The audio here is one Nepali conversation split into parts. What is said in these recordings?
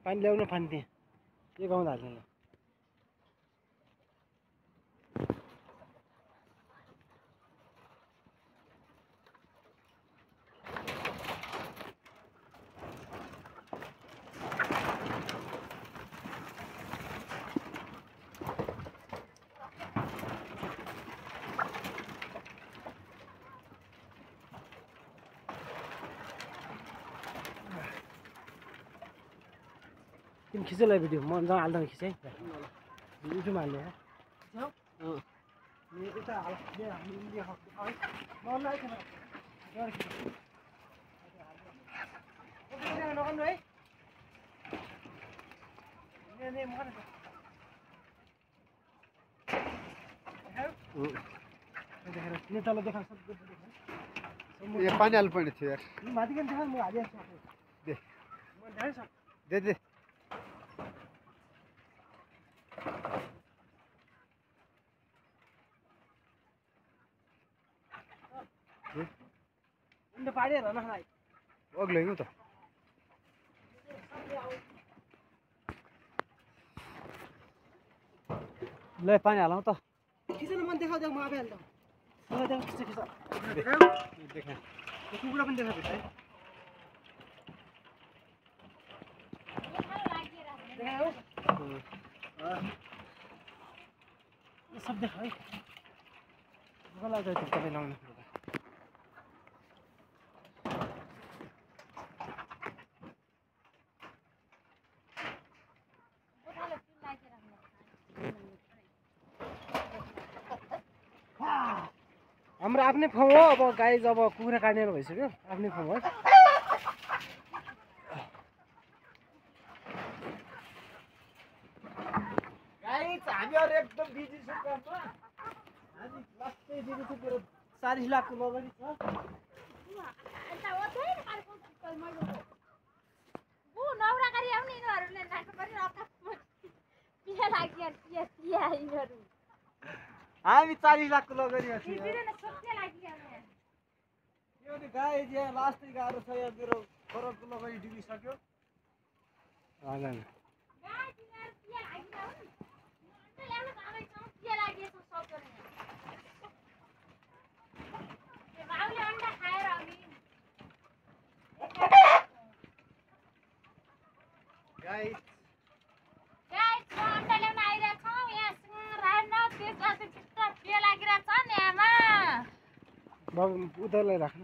पानी ल्याउनु पानी त्यहाँ के गाउँदा हाल्नु ल तिमी खिचेलाई भिडियो म जहाँ हाल्दा खिचेँ युट्युबमा हाल्ने तल देखा पानी हाल्नु पर्ने थियो यार माथि पनि देखा म हालिहाल्छु दे दे पानी हेर न अग्लो त ल पानी हालौँ त खिचेन मन देखाउ देऊ म आफै हाल्दा खिच देखा कुकुरा पनि देखा भित्र सब देखा है मलाई त तपाईँ लाउनु हाम्रो आफ्नै फाउँ हो अब गाई जब कुखुरा काट्ने भइसक्यो आफ्नै फाउँ हो हामीहरू एकदम बिजी छु काममा हामी लास्टै बिजी छु मेरो 40 लाखको लगनी छ हामी 40 लाखको लगनी छ यो नि गाई जे लास्टै गाह्रो छ यहाँ मेरो खरबको लगनी डुबिसक्यो हैन उतरलाई राख्न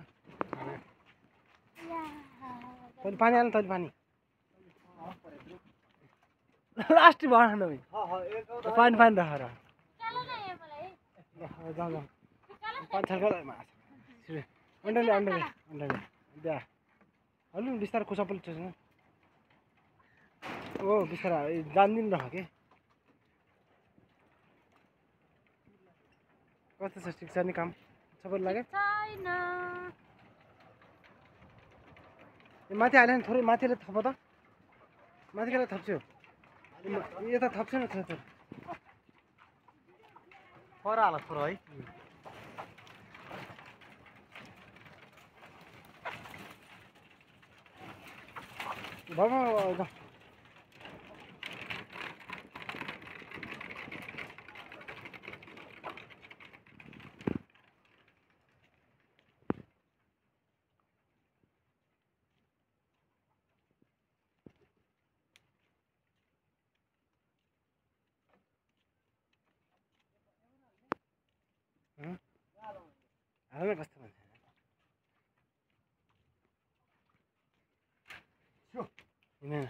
तैँले पानी हाल्नु तैँले पानी लास्ट भएन भाइ पानी पानी राखेर जाउँ जाउँ पानी छर्क अन्डरले अन्डरले अन्डरले बिहा अलि बिस्तारै खुसा पनि छैन ओ बिस्तारै जान्दिन रह के कस्तो छ ठिक छ नि काम सबैले लाग्यो माथि हाल्यो नि थोरै माथिले थप त माथिबाट थप्छु यता थप्छु न थोरै पर हाल थोरो है बाबा हाल्न कस्तो भन्छ हैन